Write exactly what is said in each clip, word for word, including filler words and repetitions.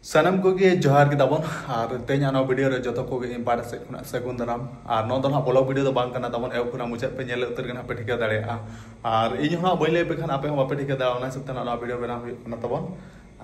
ᱥᱟᱱᱟᱢ ᱠᱚᱜᱮ ᱡᱚᱦᱟᱨ ᱜᱮ ᱛᱟᱵᱚᱱ᱾ ᱟᱨ ᱛᱮᱦᱮᱧ ᱱᱚᱣᱟ ᱵᱷᱤᱰᱤᱭᱳ ᱨᱮ ᱡᱚᱛᱚ ᱠᱚᱜᱮ ᱤᱧ ᱯᱟᱦᱴᱟ ᱥᱮᱫ ᱠᱷᱚᱱᱟᱜ ᱥᱟᱹᱜᱩᱱ ᱫᱟᱨᱟᱢ᱾ ᱟᱨ ᱱᱚᱣᱟ ᱫᱚ ᱱᱟᱦᱟᱜ ᱵᱞᱚᱜ ᱵᱷᱤᱰᱤᱭᱳ ᱫᱚ ᱵᱟᱝ ᱠᱟᱱᱟ ᱛᱟᱵᱚᱱ, ᱮᱦᱚᱵ ᱠᱷᱚᱱᱟᱜ ᱢᱩᱪᱟᱹᱫ ᱯᱮ ᱧᱮᱞ ᱩᱛᱟᱹᱨ ᱜᱮ ᱱᱟᱦᱟᱜ ᱯᱮ ᱴᱷᱤᱠᱟᱹ ᱫᱟᱲᱮᱭᱟᱜᱼᱟ᱾ ᱟᱨ ᱤᱧ ᱦᱚᱸ ᱱᱟᱦᱟᱜ ᱵᱟᱹᱧ ᱞᱟᱹᱭ ᱟᱯᱮ ᱠᱷᱟᱱ ᱟᱯᱮ ᱦᱚᱸ ᱵᱟᱯᱮ ᱴᱷᱤᱠᱟᱹ ᱫᱟᱲᱮᱭᱟᱜᱼᱟ, ᱚᱱᱟ ᱦᱤᱥᱟᱹᱵ ᱛᱮ ᱱᱟᱦᱟᱜ ᱱᱚᱣᱟ ᱵᱷᱤᱰᱤᱭᱳ ᱵᱮᱱᱟᱣ ᱦᱩᱭᱩᱜ ᱠᱟᱱᱟ ᱛᱟᱵᱚᱱ᱾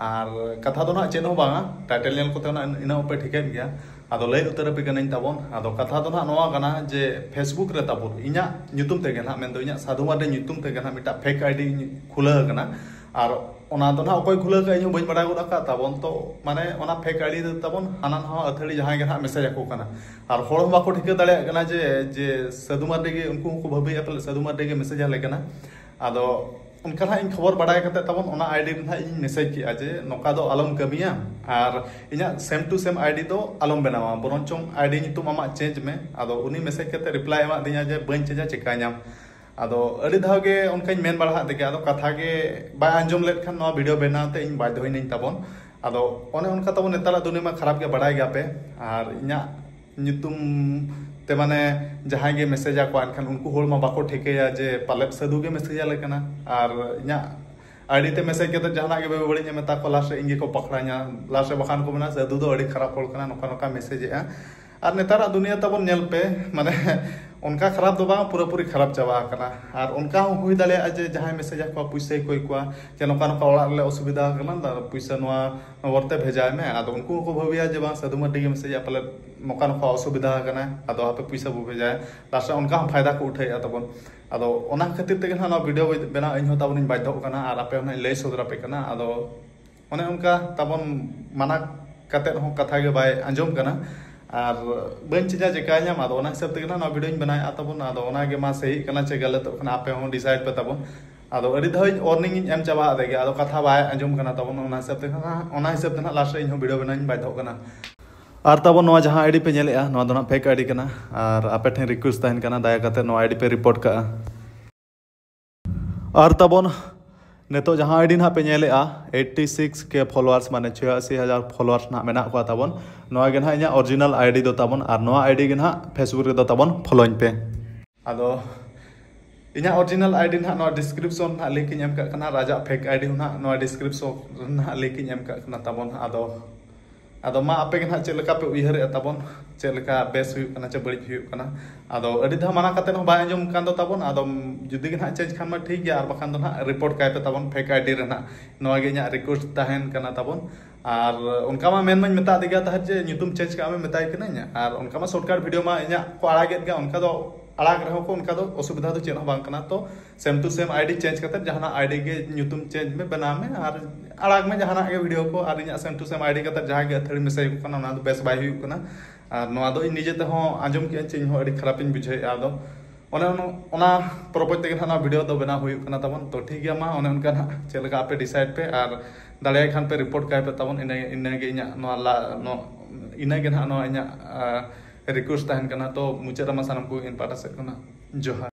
ᱟᱨ ᱠᱟᱛᱷᱟ ᱫᱚ ᱱᱟᱦᱟᱜ ᱪᱮᱫ ᱦᱚᱸ ᱵᱟᱝᱟ, ᱴᱟᱭᱴᱮᱞ ᱧᱮᱞ ᱠᱚᱛᱮ ᱱᱟᱦᱟᱜ ᱤᱱᱟᱹᱜ ᱦᱚᱸᱯᱮ ᱴᱷᱤᱠᱟᱹᱭᱮᱫ ᱜᱮᱭᱟ᱾ ᱟᱫᱚ ᱞᱟᱹᱭ ᱩᱛᱟᱹᱨ ᱟᱯᱮ ᱠᱟᱹᱱᱟᱹᱧ ᱛᱟᱵᱚᱱ᱾ ᱟᱫᱚ ᱠᱟᱛᱷᱟ ᱫᱚ ᱱᱟᱦᱟᱜ ᱱᱚᱣᱟ ᱠᱟᱱᱟ ᱡᱮ Facebook ᱨᱮ ᱛᱟᱵᱚᱱ ᱤᱧᱟᱹᱜ ᱧᱩᱛᱩᱢ ᱛᱮᱜᱮ ᱱᱟᱦᱟᱜ, ᱢᱮᱱᱫᱚ ᱤᱧᱟᱹᱜ ᱥᱟᱹᱫᱷᱩ ᱢᱟᱨᱰᱤ ᱧᱩᱛᱩᱢ ᱛᱮᱜᱮ ᱱᱟᱦᱟᱜ ᱢᱤᱫᱴᱟᱝ ᱯᱷᱮᱠ ᱟᱭᱰᱤ ᱠᱷᱩᱞᱟᱹᱣ ᱟᱠᱟᱱᱟ᱾ ᱟᱨ ᱚᱱᱟ ᱫᱚ ᱱᱟᱦᱟᱜ ᱚᱠᱚᱭ ᱠᱷᱩᱞᱟᱹᱣ ᱠᱟᱜᱼᱟ ᱤᱧ ᱦᱚᱸ ᱵᱟᱹᱧ ᱵᱟᱲᱟᱭ ᱜᱚᱫ ᱟᱠᱟᱫ ᱛᱟᱵᱚᱱ᱾ ᱛᱚ ᱢᱟᱱᱮ ᱚᱱᱟ ᱯᱷᱮᱠ ᱟᱭᱰᱤ ᱛᱮ ᱛᱟᱵᱚᱱ ᱦᱟᱱᱟ ᱱᱟᱣᱟ ᱟᱹᱛᱷᱟᱹᱲᱤ ᱡᱟᱦᱟᱸᱭ ᱜᱮ ᱱᱟᱦᱟᱜ ᱢᱮᱥᱮᱡᱽ ᱟᱠᱚ ᱠᱟᱱᱟ᱾ ᱟᱨ ᱦᱚᱲ ᱦᱚᱸ ᱵᱟᱠᱚ ᱴᱷᱤᱠᱟᱹ ᱫᱟᱲᱮᱭᱟᱜ ᱠᱟᱱᱟ ᱡᱮ, ᱡᱮ ᱥᱟᱹᱫᱷᱩ ᱢᱟᱨᱰᱤ ᱜᱮ, ᱩᱱᱠᱩ ᱦᱚᱸᱠᱚ ᱵᱷᱟᱹᱵᱤᱭᱮᱫᱼᱟ ᱯᱟᱞᱮ ᱥᱟᱹᱫᱷᱩ ᱢᱟᱨᱰᱤ ᱜᱮ ᱢᱮᱥᱮᱡᱽ ᱟᱞᱮ ᱠᱟᱱᱟ᱾ ᱟᱫᱚ ᱚᱱᱠᱟ ᱱᱟᱦᱟᱜ ᱤᱧ ᱠᱷᱚᱵᱚᱨ ᱵᱟᱲᱟᱭ ᱠᱟᱛᱮ ᱛᱟᱵᱚᱱ ᱚᱱᱟ ᱟᱭᱰᱤ ᱨᱮ ᱱᱟᱦᱟᱜ ᱤᱧ ᱢᱮᱥᱮᱡᱽ ᱠᱮᱜᱼᱟ ᱡᱮ ᱱᱚᱝᱠᱟ ᱫᱚ ᱟᱞᱚᱢ ᱠᱟᱹᱢᱤᱭᱟ, ᱟᱨ ᱤᱧᱟᱹᱜ ᱥᱮᱢ ᱴᱩ ᱥᱮᱢ ᱟᱭᱰᱤ ᱫᱚ ᱟᱞᱚᱢ ᱵᱮᱱᱟᱣᱟ, ᱵᱚᱨᱚᱝ ᱪᱚᱝ ᱟᱭᱰᱤ ᱧᱩᱛᱩᱢ ᱟᱢᱟᱜ ᱪᱮᱧᱡᱽ ᱢᱮ᱾ ᱟᱫᱚ ᱩᱱᱤ ᱢᱮᱥᱮᱡᱽ ᱠᱟᱛᱮ ᱨᱤᱯᱞᱟᱭ ᱮᱢᱟᱫᱤᱧᱟ ᱡᱮ ᱵᱟᱹᱧ ᱪᱮᱧᱡᱟ, ᱪᱮᱠᱟᱧᱟᱢ? ᱟᱫᱚ ᱟᱹᱰᱤ ᱫᱷᱟᱣ ᱜᱮ ᱚᱱᱠᱟᱧ ᱢᱮᱱ ᱵᱟᱲᱟ ᱟᱫ ᱜᱮ, ᱟᱫᱚ ᱠᱟᱛᱷᱟ ᱜᱮ ᱵᱟᱭ ᱟᱸᱡᱚᱢ ᱞᱮᱫ ᱠᱷᱟᱱ ᱱᱚᱣᱟ ᱵᱷᱤᱰᱤᱭᱳ ᱵᱮᱱᱟᱣ ᱛᱮ ᱤᱧ ᱵᱟᱫᱽᱫᱷᱚᱭᱮᱱᱟᱹᱧ ᱛᱟᱵᱚᱱ᱾ ᱟᱫᱚ ᱚᱱᱮ ᱚᱱᱠᱟ ᱛᱟᱵᱚᱱ ᱱᱮᱛᱟᱨᱟᱜ ᱫᱩᱱᱤᱭᱟᱹ ᱢᱟ ᱠᱷᱟᱨᱟᱯ ᱜᱮ ᱵᱟᱲᱟᱭ ᱜᱮᱭᱟᱯᱮ᱾ ᱟᱨ ᱤᱧᱟᱹᱜ ᱧᱩᱛᱩᱢ ᱛᱮ ᱢᱟᱱᱮ ᱡᱟᱦᱟᱸᱭ ᱜᱮ ᱢᱮᱥᱮᱡᱽ ᱟᱠᱚᱣᱟ, ᱮᱱᱠᱷᱟᱱ ᱩᱱᱠᱩ ᱦᱚᱲ ᱢᱟ ᱵᱟᱠᱚ ᱴᱷᱤᱠᱟᱹᱭᱟ ᱡᱮ ᱯᱟᱞᱮᱫ ᱥᱟᱹᱫᱷᱩ ᱜᱮ ᱢᱮᱥᱮᱡᱽ ᱟᱞᱮ ᱠᱟᱱᱟ᱾ ᱟᱨ ᱤᱧᱟᱹᱜ ᱟᱭᱰᱤ ᱛᱮ ᱢᱮᱥᱮᱡᱽ ᱠᱟᱛᱮ ᱡᱟᱦᱟᱱᱟᱜ ᱜᱮ ᱵᱮᱵᱟᱹᱲᱤᱡ ᱮ ᱢᱮᱛᱟ ᱠᱚᱣᱟ, ᱞᱟᱥᱴ ᱨᱮ ᱤᱧ ᱜᱮᱠᱚ ᱯᱟᱠᱷᱲᱟᱧᱟ᱾ ᱞᱟᱥᱴ ᱨᱮ ᱵᱟᱠᱷᱟᱱ ᱠᱚ ᱢᱮᱱᱟ, "ᱥᱟᱹᱫᱷᱩ ᱫᱚ ᱟᱹᱰᱤ ᱠᱷᱟᱨᱟᱯ ᱦᱚᱲ ᱠᱟᱱᱟ, ᱱᱚᱝᱠᱟ ᱱᱚᱝᱠᱟ ᱢᱮᱥᱮᱡᱽ ᱮᱜᱼᱟ᱾" ᱟᱨ ᱱᱮᱛᱟᱨᱟᱜ ᱫᱩᱱᱤᱭᱟᱹ ᱛᱟᱵᱚᱱ ᱧᱮᱞ ᱯᱮ, ᱢᱟᱱᱮ ᱚᱱᱠᱟ ᱠᱷᱟᱨᱟᱯ ᱫᱚ ᱵᱟᱝ, ᱯᱩᱨᱟᱹᱯᱩᱨᱤ ᱠᱷᱟᱨᱟᱯ ᱪᱟᱵᱟ ᱟᱠᱟᱱᱟ᱾ ᱟᱨ ᱚᱱᱠᱟ ᱦᱚᱸ ᱦᱩᱭ ᱫᱟᱲᱮᱭᱟᱜᱼᱟ ᱡᱮ ᱡᱟᱦᱟᱸᱭ ᱢᱮᱥᱮᱡᱽ ᱟᱠᱚᱣᱟ ᱯᱩᱭᱥᱟᱹᱭ ᱠᱚᱭ ᱠᱚᱣᱟ, ᱡᱮ ᱱᱚᱝᱠᱟ ᱱᱚᱝᱠᱟ ᱚᱲᱟᱜ ᱨᱮᱞᱮ ᱚᱥᱩᱵᱤᱫᱷᱟ ᱟᱠᱟᱱᱟ, ᱫᱟ ᱯᱩᱭᱥᱟᱹ ᱱᱚᱣᱟ ᱱᱚᱢᱵᱚᱨ ᱛᱮ ᱵᱷᱮᱡᱟᱭ ᱢᱮ᱾ ᱟᱫᱚ ᱩᱱᱠᱩ ᱦᱚᱸᱠᱚ ᱵᱷᱟᱹᱵᱤᱭᱟ ᱡᱮ ᱵᱟᱝ, ᱥᱟᱹᱫᱷᱩ ᱢᱟᱨᱰᱤ ᱜᱮ ᱢᱮᱥᱮᱡᱽ ᱮᱜᱼᱟ, ᱯᱟᱞᱮᱫ ᱱᱚᱝᱠᱟ ᱱᱚᱝᱠᱟ ᱚᱥᱩᱵᱤᱫᱷᱟ ᱟᱠᱟᱱᱟ, ᱟᱫᱚ ᱦᱟᱯᱮ ᱯᱩᱭᱥᱟᱹ ᱵᱚ ᱵᱷᱮᱡᱟᱭᱟ᱾ ᱞᱟᱥᱴ ᱨᱮ ᱚᱱᱠᱟ ᱦᱚᱸ ᱯᱷᱟᱭᱫᱟ ᱠᱚ ᱩᱴᱷᱟᱹᱣᱮᱫᱼᱟ ᱛᱟᱵᱚᱱ᱾ ᱟᱫᱚ ᱚᱱᱟ ᱠᱷᱟᱹᱛᱤᱨ ᱛᱮᱜᱮ ᱱᱟᱦᱟᱜ ᱱᱚᱣᱟ ᱵᱷᱤᱰᱤᱭᱳ ᱵᱮᱱᱟᱣ ᱤᱧ ᱦᱚᱸ ᱛᱟᱵᱚᱱᱤᱧ ᱵᱟᱫᱽᱫᱷᱚᱜ ᱠᱟᱱᱟ ᱟᱨ ᱟᱯᱮ ᱦᱚᱸ ᱱᱟᱦᱟᱜ ᱤᱧ ᱞᱟᱹᱭ ᱥᱚᱫᱚᱨ ᱟᱯᱮ ᱠᱟᱱᱟ᱾ ᱟᱫᱚ ᱚᱱᱮ ᱚᱱᱠᱟ ᱛᱟᱵᱚᱱ ᱢᱟᱱᱟ ᱠᱟᱛᱮᱫ ᱦᱚᱸ ᱠᱟᱛᱷᱟ ᱜᱮ ᱵᱟᱭ ᱟᱸᱡᱚᱢ ᱠᱟᱱᱟ᱾ ᱟᱨ ᱵᱟᱹᱧ ᱪᱮᱫᱟ, ᱪᱮᱠᱟᱭᱧᱟᱢ? ᱟᱫᱚ ᱚᱱᱟ ᱦᱤᱥᱟᱹᱵ ᱛᱮᱜᱮ ᱱᱟᱦᱟᱜ ᱱᱚᱣᱟ ᱵᱷᱤᱰᱤᱭᱳᱧ ᱵᱮᱱᱟᱣᱮᱫᱼᱟ ᱛᱟᱵᱚᱱ᱾ ᱟᱫᱚ ᱚᱱᱟ ᱜᱮ ᱢᱟ ᱥᱟᱹᱦᱤᱜ ᱠᱟᱱᱟ ᱪᱮ ᱜᱟᱞᱟᱛᱚᱜ ᱠᱟᱱᱟ, ᱟᱯᱮ ᱦᱚᱸ ᱰᱤᱥᱟᱭᱤᱰ ᱯᱮ ᱛᱟᱵᱚᱱ᱾ ᱟᱫᱚ ᱟᱹᱰᱤ ᱫᱷᱟᱣ ᱤᱧ ᱳᱣᱟᱨᱱᱤᱝ ᱤᱧ ᱮᱢ ᱪᱟᱵᱟ ᱟᱫᱮ ᱜᱮ, ᱟᱫᱚ ᱠᱟᱛᱷᱟ ᱵᱟᱭ ᱟᱸᱡᱚᱢ ᱠᱟᱱᱟ ᱛᱟᱵᱚᱱ᱾ ᱚᱱᱟ ᱦᱤᱥᱟᱹᱵ ᱛᱮ ᱱᱟᱦᱟᱜ, ᱚᱱᱟ ᱦᱤᱥᱟᱹᱵ ᱛᱮ ᱱᱟᱦᱟᱜ ᱞᱟᱥᱴ ᱨᱮ ᱤᱧ ᱦᱚᱸ ᱵᱷᱤᱰᱤᱭᱳ ᱵᱮᱱᱟᱣᱤᱧ ᱵᱟᱫᱽᱫᱷᱚᱜ ᱠᱟᱱᱟ᱾ ᱟᱨ ᱛᱟᱵᱚᱱ ᱱᱚᱣᱟ ᱡᱟᱦᱟᱸ ᱟᱭᱰᱤ ᱯᱮ ᱧᱮᱞᱮᱫᱼᱟ, ᱱᱚᱣᱟ ᱫᱚ ᱱᱟᱦᱟᱜ ᱯᱷᱮᱠ ᱟᱭᱰᱤ ᱠᱟᱱᱟ᱾ ᱟᱨ ᱟᱯᱮ ᱴᱷᱮᱱ ᱨᱤᱠᱩᱭᱮᱥᱴ ᱛᱟᱦᱮᱱ ᱠᱟᱱᱟ, ᱫᱟᱭᱟ ᱠᱟᱛᱮ ᱱᱚᱣᱟ ᱟᱭᱰᱤ ᱯᱮ ᱨᱤᱯᱳᱨᱴ ᱠᱟᱜᱼᱟ᱾ ᱟᱨ ᱛᱟᱵᱚᱱ ᱱᱤᱛᱚᱜ ᱡᱟᱦᱟᱸ ᱟᱭᱰᱤ ᱱᱟᱦᱟᱜ ᱯᱮ ᱧᱮᱞᱮᱫᱼᱟ, ᱮᱭᱤᱴᱤ ᱥᱤᱠᱥ ᱠᱮ ᱯᱷᱚᱞᱳᱣᱟᱨᱥ, ᱢᱟᱱᱮ ᱪᱷᱤᱭᱟᱥᱤ ᱦᱟᱡᱟᱨ ᱯᱷᱚᱞᱳᱣᱟᱨᱥ ᱱᱟᱦᱟᱜ ᱢᱮᱱᱟᱜ ᱠᱚᱣᱟ ᱛᱟᱵᱚᱱ᱾ ᱱᱚᱣᱟ ᱜᱮ ᱱᱟᱦᱟᱜ ᱤᱧᱟᱹᱜ ᱚᱨᱤᱡᱤᱱᱟᱞ ᱟᱭᱰᱤ ᱫᱚ ᱛᱟᱵᱚᱱ, ᱟᱨ ᱱᱚᱣᱟ ᱟᱭᱰᱤ ᱜᱮ ᱱᱟᱦᱟᱜ ᱯᱷᱮᱥᱵᱩᱠ ᱨᱮᱫᱚ ᱛᱟᱵᱚᱱ ᱯᱷᱚᱞᱳᱧ ᱯᱮ᱾ ᱟᱫᱚ ᱤᱧᱟᱹᱜ original ID ᱱᱟᱦᱟᱜ ᱱᱚᱣᱟ description ᱨᱮ ᱱᱟᱦᱟᱜ link ᱤᱧ ᱮᱢ ᱠᱟᱜ ᱠᱟᱱᱟ, ᱟᱨ ᱟᱡᱟᱜ fake ID ᱦᱚᱸ ᱱᱟᱦᱟᱜ ᱱᱚᱣᱟ description ᱨᱮ ᱱᱟᱦᱟᱜ link ᱤᱧ ᱮᱢ ᱠᱟᱜ ᱠᱟᱱᱟ ᱛᱟᱵᱚᱱ᱾ ᱟᱫᱚ ᱟᱫᱚ ᱢᱟ ᱟᱯᱮ ᱜᱮ ᱱᱟᱦᱟᱜ ᱪᱮᱫ ᱞᱮᱠᱟ ᱯᱮ ᱩᱭᱦᱟᱹᱨᱮᱫᱼᱟ ᱛᱟᱵᱚᱱ, ᱪᱮᱫ ᱞᱮᱠᱟ ᱵᱮᱥ ᱦᱩᱭᱩᱜ ᱠᱟᱱᱟ ᱪᱮ ᱵᱟᱹᱲᱤᱡ ᱦᱩᱭᱩᱜ ᱠᱟᱱᱟ᱾ ᱟᱫᱚ ᱟᱹᱰᱤ ᱫᱷᱟᱣ ᱢᱟᱱᱟ ᱠᱟᱛᱮ ᱦᱚᱸ ᱵᱟᱭ ᱟᱸᱡᱚᱢ ᱠᱟᱱ ᱫᱚ ᱛᱟᱵᱚᱱ᱾ ᱟᱫᱚ ᱡᱩᱫᱤ ᱜᱮ ᱱᱟᱦᱟᱜ change ᱠᱷᱟᱱ ᱢᱟ ᱴᱷᱤᱠ ᱜᱮᱭᱟ, ᱟᱨ ᱵᱟᱠᱷᱟᱱ ᱫᱚ ᱱᱟᱦᱟᱜ report ᱠᱟᱭ ᱯᱮ ᱛᱟᱵᱚᱱ fake ID ᱨᱮ ᱱᱟᱦᱟᱜ᱾ ᱱᱚᱣᱟ ᱜᱮ ᱤᱧᱟᱹᱜ request ᱛᱟᱦᱮᱱ ᱠᱟᱱᱟ ᱛᱟᱵᱚᱱ᱾ ᱟᱨ ᱚᱱᱠᱟ ᱢᱟ ᱢᱮᱱ ᱢᱟᱧ ᱢᱮᱛᱟᱫ ᱜᱮᱭᱟ ᱛᱟᱦᱮᱸᱫ ᱡᱮ ᱧᱩᱛᱩᱢ change ᱠᱟᱜ ᱢᱮ, ᱢᱮᱛᱟᱭ ᱠᱟᱹᱱᱟᱹᱧ᱾ ᱟᱨ ᱚᱱᱠᱟ ᱢᱟ shortcut video ᱢᱟ ᱤᱧᱟᱹᱜ ᱠᱚ ᱟᱲᱟᱜᱮᱫ ᱜᱮᱭᱟ, ᱚᱱᱠᱟ ᱫᱚ ᱟᱲᱟᱜ ᱨᱮᱦᱚᱸ ᱠᱚ ᱚᱱᱠᱟ ᱫᱚ ᱚᱥᱩᱵᱤᱫᱷᱟ ᱫᱚ ᱪᱮᱫ ᱦᱚᱸ ᱵᱟᱝ ᱠᱟᱱᱟ᱾ ᱛᱚ same to same ID change ᱠᱟᱛᱮ ᱡᱟᱦᱟᱱᱟᱜ ID ᱜᱮ ᱧᱩᱛᱩᱢ change ᱢᱮ, ᱵᱮᱱᱟᱣ ᱢᱮ ᱟᱨ ᱟᱲᱟᱜ ᱢᱮ ᱡᱟᱦᱟᱱᱟᱜ ᱜᱮ video ᱠᱚ᱾ ᱟᱨ ᱤᱧᱟᱹᱜ same to same ID ᱠᱟᱛᱮ ᱡᱟᱦᱟᱸ ᱜᱮ ᱟᱹᱛᱷᱟᱹᱲᱤ ᱢᱮᱥᱟᱭ ᱠᱚ ᱠᱟᱱᱟ, ᱚᱱᱟ ᱫᱚ ᱵᱮᱥ ᱵᱟᱭ ᱦᱩᱭᱩᱜ ᱠᱟᱱᱟ᱾ ᱟᱨ ᱱᱚᱣᱟ ᱫᱚ ᱤᱧ ᱱᱤᱡᱮ ᱛᱮᱦᱚᱸ ᱟᱸᱡᱚᱢ ᱠᱮᱜᱼᱟᱹᱧ ᱪᱮ ᱤᱧ ᱦᱚᱸ ᱟᱹᱰᱤ ᱠᱷᱟᱨᱟᱯ ᱤᱧ ᱵᱩᱡᱷᱟᱹᱣᱮᱫᱼᱟ᱾ ᱟᱫᱚ ᱚᱱᱮ ᱚᱱᱟ, ᱚᱱᱟ purpose ᱛᱮᱜᱮ ᱱᱟᱦᱟᱜ ᱱᱚᱣᱟ video ᱫᱚ ᱵᱮᱱᱟᱣ ᱦᱩᱭᱩᱜ ᱠᱟᱱᱟ ᱛᱟᱵᱚᱱ᱾ ᱛᱚ ᱴᱷᱤᱠ ᱜᱮᱭᱟ, ᱢᱟ ᱚᱱᱮ ᱚᱱᱠᱟ ᱱᱟᱦᱟᱜ ᱪᱮᱫ ᱞᱮᱠᱟ ᱟᱯᱮ decide ᱯᱮ, ᱟᱨ ᱫᱟᱲᱮᱭᱟᱜ ᱠᱷᱟᱱ ᱯᱮ report ᱠᱟᱭ ᱯᱮ ᱛᱟᱵᱚᱱ᱾ ᱤᱱᱟᱹ, ᱤᱱᱟᱹᱜᱮ ᱤᱧᱟᱹᱜ ᱱᱚᱣᱟ ᱞᱟ-, ᱱᱚ-, ᱤᱱᱟᱹᱜᱮ ᱱᱟᱦᱟᱜ ᱱᱚᱣᱟ ᱤᱧᱟᱹᱜ, ᱟ, request ᱛᱟᱦᱮᱱ ᱠᱟᱱᱟ᱾ ᱛᱚ ᱢᱩᱪᱟᱹᱫ ᱨᱮᱢᱟ ᱥᱟᱱᱟᱢ ᱠᱚ ᱤᱧ ᱯᱟᱦᱴᱟ ᱥᱮᱫ ᱠᱷᱚᱱᱟᱜ ᱡᱚᱦᱟᱨ᱾